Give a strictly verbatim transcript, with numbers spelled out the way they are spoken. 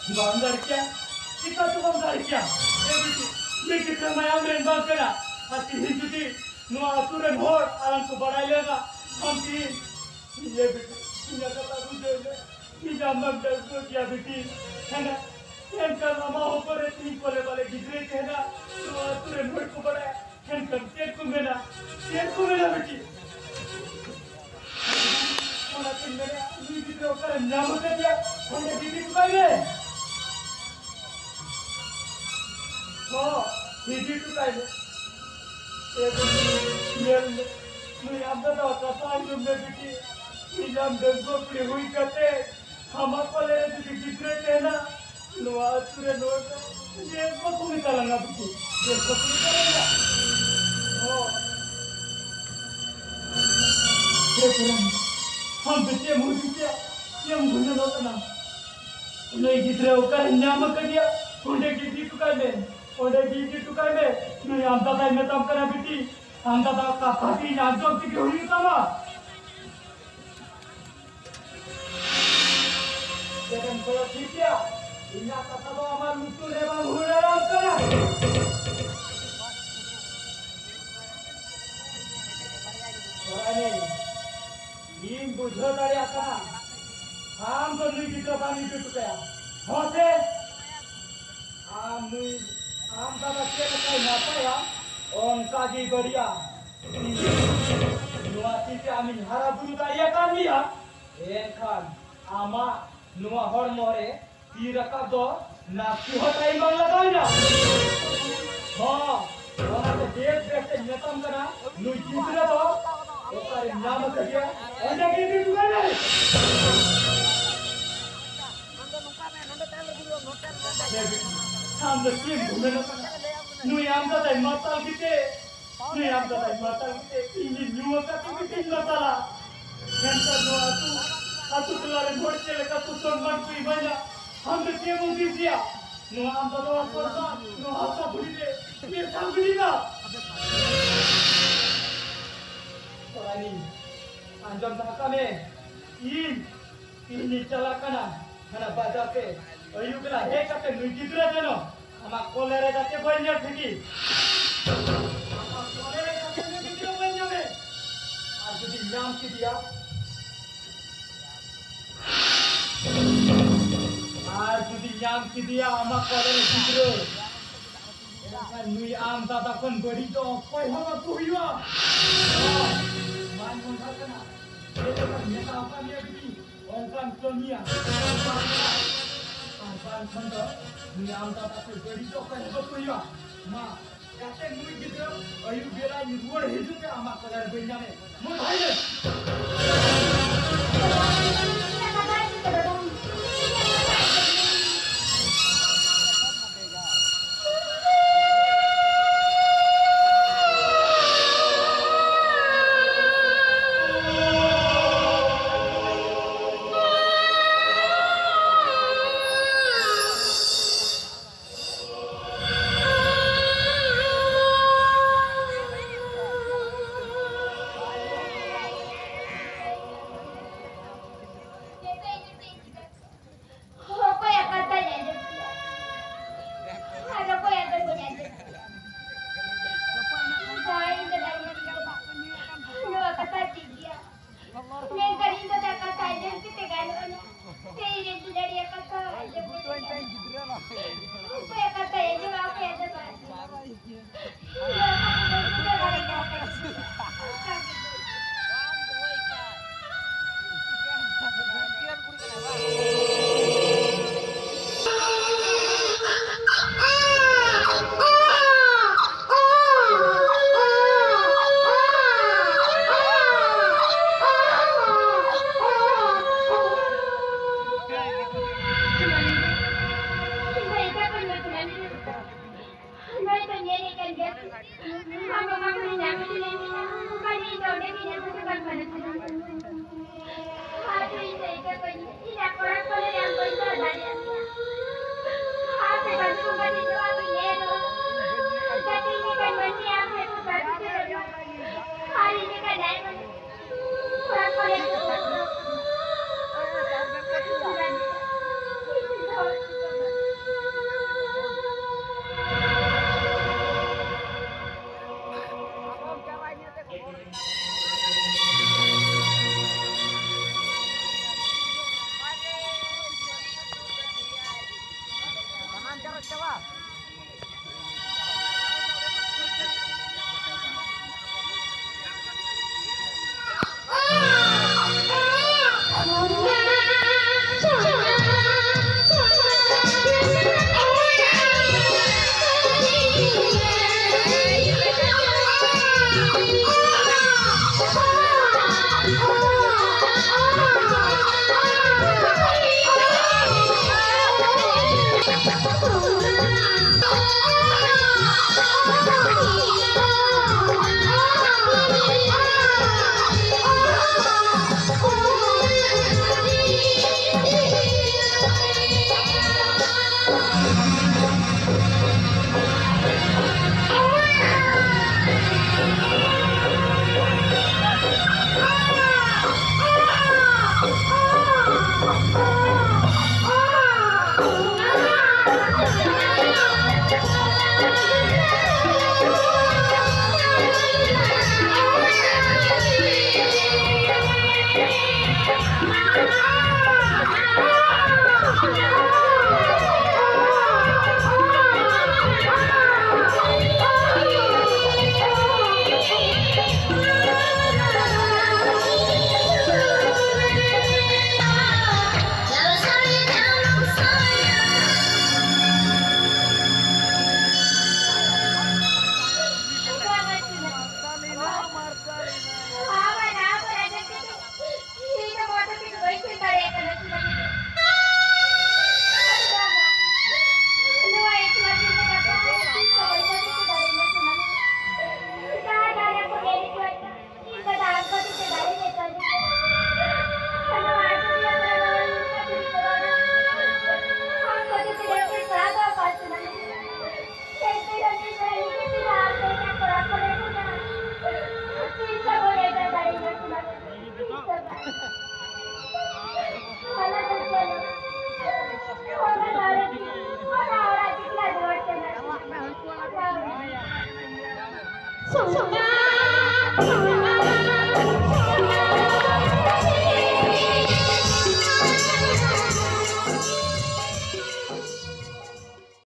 ᱵᱟᱢ ᱫᱟᱲᱮ ᱠᱮᱭᱟ? ᱪᱤᱠᱟᱹᱛᱮ ᱵᱟᱢ ᱫᱟᱲᱮ ᱠᱮᱭᱟ? ᱮ ᱵᱤᱴᱤ, ᱢᱤᱫ ᱜᱤᱫᱽᱨᱟᱹ ᱢᱟᱭᱟᱢ ᱨᱮᱱ ᱵᱟᱝ ᱠᱟᱱᱟ᱾ ᱟᱨ ᱛᱤᱦᱤᱧ ᱡᱩᱫᱤ ᱱᱚᱣᱟ ᱟᱹᱛᱩ ᱨᱮᱱ ᱦᱚᱲ ᱟᱞᱟᱝ ᱠᱚ ᱵᱟᱲᱟᱭ ᱞᱮᱱᱟ, ᱟᱢ ᱛᱤᱦᱤᱧ, ᱤᱭᱟᱹ ᱵᱤᱴᱤ, ᱤᱧᱟᱹᱜ ᱠᱟᱛᱷᱟ ᱵᱩᱡᱷᱟᱹᱣ ᱢᱮ᱾ ᱤᱧ ᱟᱢ ᱵᱟᱢ ᱰᱟᱹᱜᱩᱣᱟᱹ ᱜᱮᱭᱟ ᱵᱤᱴᱤ᱾ ᱦᱮᱸ, ᱮᱱᱠᱷᱟᱱ ᱟᱢᱟᱜ ᱦᱚᱯᱚᱱ ᱨᱮ ᱛᱤᱦᱤᱧ ᱠᱚᱞᱮ ᱵᱟᱞᱮ ᱜᱤᱫᱽᱨᱟᱹᱭ ᱛᱟᱦᱮᱱᱟ᱾ ᱱᱚᱣᱟ ᱟᱹᱛᱩ ᱨᱮᱱ ᱦᱚᱲ ᱠᱚ ᱵᱟᱲᱟᱭᱟ᱾ ᱢᱮᱱᱠᱷᱟᱱ ᱪᱮᱫ ᱠᱚ ᱢᱮᱱᱟ? ᱪᱮᱫ ᱠᱚ ᱢᱮᱱᱟ ᱵᱤᱴᱤ? ᱚᱱᱟᱛᱤᱧ ᱢᱮᱱᱟ, ᱩᱱᱤ ᱜᱤᱫᱽᱨᱟᱹ ᱚᱠᱟᱨᱮᱢ ᱧᱟᱢ ᱟᱠᱟᱫᱮᱭᱟ? ᱚᱸᱰᱮ ᱜᱤᱰᱤ ᱦᱚᱴᱚ ᱠᱟᱭ ᱢᱮ᱾ ᱦᱚᱸ, ᱜᱤᱰᱤ ᱦᱚᱴᱚ ᱠᱟᱭ ᱢᱮ᱾ ᱮ ᱵᱤᱴᱤ, ᱧᱮᱞ ᱢᱮ, ᱱᱩᱭ ᱟᱢ ᱫᱟᱫᱟ ᱠᱟᱛᱷᱟ ᱟᱸᱡᱚᱢ ᱢᱮ ᱵᱤᱴᱤ᱾ ᱤᱧ ᱟᱢ ᱰᱟᱺᱜᱩᱣᱟᱹ ᱠᱩᱲᱤ ᱦᱩᱭ ᱠᱟᱛᱮ ᱟᱢᱟᱜ ᱯᱟᱞᱮ ᱨᱮ ᱡᱩᱫᱤ ᱜᱤᱫᱽᱨᱟᱹ ᱛᱟᱦᱮᱱᱟ, ᱱᱚᱣᱟ ᱟᱹᱛᱩ ᱨᱮ ᱱᱚᱣᱟ ᱫᱚ ᱵᱮᱥ ᱵᱟᱠᱚ ᱢᱮᱛᱟ ᱞᱟᱝᱟ ᱵᱤᱴᱤ, ᱵᱮᱥ ᱵᱟᱠᱚ ᱢᱮᱛᱟ ᱞᱟᱝᱟ᱾ ᱦᱚᱸ᱾ ᱦᱮ ᱯᱩᱨᱟᱱ, ᱟᱢ ᱫᱚ ᱪᱮᱫ ᱮᱢ ᱦᱩᱫᱤᱥᱮᱜᱼᱟ? ᱪᱮᱫ ᱮᱢ ᱜᱩᱱᱟᱹᱱᱚᱜ ᱠᱟᱱᱟ? ᱱᱩᱭ ᱜᱤᱫᱽᱨᱟᱹ ᱚᱠᱟᱨᱮᱢ ᱧᱟᱢ ᱟᱠᱟᱫᱮᱭᱟ? ᱚᱸᱰᱮ ᱜᱮ ᱤᱫᱤ ᱦᱚᱴᱚ ᱠᱟᱭ ᱢᱮ, ᱚᱸᱰᱮ ᱜᱮ ᱤᱫᱤ ᱦᱚᱴᱚ ᱠᱟᱭ ᱢᱮ᱾ ᱱᱩᱭ ᱟᱢ ᱫᱟᱫᱟᱭ ᱢᱮᱛᱟᱢ ᱠᱟᱱᱟ ᱵᱤᱴᱤ, ᱟᱢ ᱫᱟᱫᱟ ᱠᱟᱛᱷᱟ ᱜᱮ ᱟᱸᱡᱚᱢ ᱛᱮᱜᱮ ᱦᱩᱭᱩᱜ ᱛᱟᱢᱟ᱾ ᱪᱮᱫ ᱮᱢ ᱠᱚᱭᱚᱜ ᱴᱷᱤᱠ ᱜᱮᱭᱟ? ᱤᱧᱟᱜ ᱠᱟᱛᱷᱟ ᱫᱚ ᱟᱢᱟᱜ ᱞᱩᱛᱩᱨ ᱨᱮ ᱵᱟᱝ ᱦᱩᱲᱟᱹᱲᱟᱢ ᱠᱟᱱᱟ᱾ ᱥᱚᱨᱟᱭᱱᱤ, ᱤᱧ ᱵᱩᱡᱷᱟᱹᱣ ᱫᱟᱲᱮᱭᱟᱜ ᱠᱟᱱᱟ, ᱟᱢ ᱫᱚ ᱱᱩᱭ ᱜᱤᱫᱽᱨᱟᱹ ᱵᱟᱢ ᱤᱫᱤ ᱦᱚᱴᱚ ᱠᱟᱭᱟ᱾ ᱦᱚᱸ ᱥᱮ? ᱟᱢ ᱱᱩᱭ, ᱟᱢ ᱫᱟᱫᱟ ᱪᱮᱫ ᱞᱮᱠᱟᱭ ᱱᱟᱯᱟᱭᱟ, ᱚᱱᱠᱟ ᱜᱮᱭ ᱵᱟᱹᱲᱤᱡᱼᱟ᱾ ᱱᱚᱣᱟ ᱛᱤ ᱛᱮ ᱟᱢᱤᱧ ᱦᱟᱨᱟ ᱵᱩᱨᱩ ᱫᱟᱲᱮᱭᱟᱠᱟᱫ ᱢᱮᱭᱟ, ᱮᱱᱠᱷᱟᱱ ᱟᱢᱟᱜ ᱱᱚᱣᱟ ᱦᱚᱲᱢᱚ ᱨᱮ ᱛᱤ ᱨᱟᱠᱟᱵ ᱫᱚ ᱱᱟᱥᱮ ᱦᱚᱸ ᱴᱟᱭᱤᱢ ᱵᱟᱝ ᱞᱟᱜᱟᱣ ᱮᱱᱟ᱾ ᱦᱚᱸ, ᱚᱱᱟᱛᱮ ᱵᱮᱥ ᱵᱮᱥ ᱛᱮᱧ ᱢᱮᱛᱟᱢ ᱠᱟᱱᱟ, ᱱᱩᱭ ᱜᱤᱫᱽᱨᱟᱹ ᱫᱚ ᱚᱠᱟᱨᱮᱢ ᱧᱟᱢ ᱟᱠᱟᱫᱮᱭᱟ, ᱚᱸᱰᱮ ᱜᱮ ᱤᱫᱤ ᱦᱚᱴᱚ ᱠᱟᱭ ᱢᱮ᱾ ᱟᱢ ᱫᱚ ᱪᱮᱫ ᱮᱢ ᱜᱩᱱᱟᱹᱱᱚᱜ ᱠᱟᱱᱟ? ᱱᱩᱭ ᱟᱢ ᱫᱟᱫᱟᱭ ᱢᱟᱛᱟᱞ ᱜᱮᱛᱮ, ᱱᱩᱭ ᱟᱢ ᱫᱟᱫᱟᱭ ᱢᱟᱛᱟᱞ ᱜᱮᱛᱮ, ᱤᱧ ᱧᱩ ᱟᱠᱟᱫ ᱛᱮ ᱵᱤᱴᱤᱧ ᱢᱟᱛᱟᱞᱟ᱾ ᱢᱮᱱᱠᱷᱟᱱ ᱱᱚᱣᱟ ᱟᱹᱛᱩ, ᱟᱹᱛᱩ ᱴᱚᱞᱟ ᱨᱮᱱ ᱦᱚᱲ ᱪᱮᱫ ᱞᱮᱠᱟ ᱠᱚ ᱥᱚᱱᱢᱟᱱ ᱠᱚ ᱮᱢᱟᱹᱧᱟ, ᱟᱢ ᱫᱚ ᱪᱮᱫ ᱮᱢ ᱦᱩᱫᱤᱥᱮᱜᱼᱟ? ᱱᱚᱣᱟ ᱟᱢ ᱫᱟᱫᱟ ᱯᱚᱨᱫᱟ, ᱱᱚᱣᱟ ᱦᱟᱥᱟ ᱫᱷᱩᱲᱤ ᱨᱮ ᱢᱮᱥᱟᱢ ᱜᱤᱰᱤ ᱠᱟᱜ᱾ ᱥᱚᱨᱟᱭᱱᱤ, ᱟᱸᱡᱚᱢ ᱫᱚᱦᱚ ᱠᱟᱜ ᱢᱮ, ᱤᱧ, ᱤᱧᱤᱧ ᱪᱟᱞᱟᱜ ᱠᱟᱱᱟ ᱦᱟᱱᱟ ᱵᱟᱡᱟᱨ ᱛᱮ᱾ ᱟᱹᱭᱩᱵ ᱵᱮᱲᱟ ᱦᱮᱡ ᱠᱟᱛᱮ ᱱᱩᱭ ᱜᱤᱫᱽᱨᱟᱹ ᱡᱮᱱᱚ ᱟᱢᱟᱜ ᱠᱚᱞᱮ ᱨᱮ ᱡᱟᱛᱮ ᱵᱟᱹᱧ ᱧᱮᱞ ᱴᱷᱤᱠᱤ᱾ ᱟᱢᱟᱜ ᱠᱚᱞᱮ ᱨᱮ ᱡᱟᱛᱮ ᱱᱩᱭ ᱜᱤᱫᱽᱨᱟᱹ ᱵᱟᱹᱧ ᱧᱟᱢᱮ᱾ ᱟᱨ ᱡᱩᱫᱤ ᱧᱟᱢ ᱠᱮᱫᱮᱭᱟ, ᱟᱨ ᱡᱩᱫᱤ ᱧᱟᱢ ᱠᱮᱫᱮᱭᱟ ᱟᱢᱟᱜ ᱠᱚᱞᱮ ᱨᱮ ᱜᱤᱫᱽᱨᱟᱹ, ᱮᱱᱠᱷᱟᱱ ᱱᱩᱭ ᱟᱢ ᱫᱟᱫᱟ ᱠᱷᱚᱱ ᱵᱟᱹᱲᱤᱡ ᱫᱚ ᱚᱠᱚᱭ ᱦᱚᱸ ᱵᱟᱠᱚ ᱦᱩᱭᱩᱜᱼᱟ᱾ ᱢᱟᱱ ᱢᱚᱱᱫᱷᱟ ᱠᱟᱱᱟ᱾ ᱪᱮᱫ ᱞᱮᱠᱟ ᱢᱮᱛᱟ ᱟᱠᱟᱫ ᱢᱮᱭᱟ ᱵᱤᱴᱤ, ᱚᱱᱠᱟᱱ ᱠᱟᱹᱢᱤᱭᱟ᱾ ᱟᱨ ᱵᱟᱝᱠᱷᱟᱱ ᱫᱚ ᱱᱩᱭ ᱟᱢ ᱫᱟᱫᱟ ᱠᱷᱚᱱ ᱵᱟᱹᱲᱤᱡ ᱫᱚ ᱚᱠᱚᱭ ᱦᱚᱸ ᱵᱟᱠᱚ ᱦᱩᱭᱩᱜᱼᱟ᱾ ᱢᱟ, ᱡᱟᱛᱮ ᱱᱩᱭ ᱜᱤᱫᱽᱨᱟᱹ ᱟᱹᱭᱩᱵ ᱵᱮᱲᱟᱧ ᱨᱩᱣᱟᱹᱲ ᱦᱤᱡᱩᱜ ᱛᱮ ᱟᱢᱟᱜ ᱠᱚᱞᱮ ᱨᱮ ᱵᱟᱹᱧ ᱧᱟᱢᱮ᱾ ᱢᱟ, ᱵᱷᱟᱭ ᱨᱮ᱾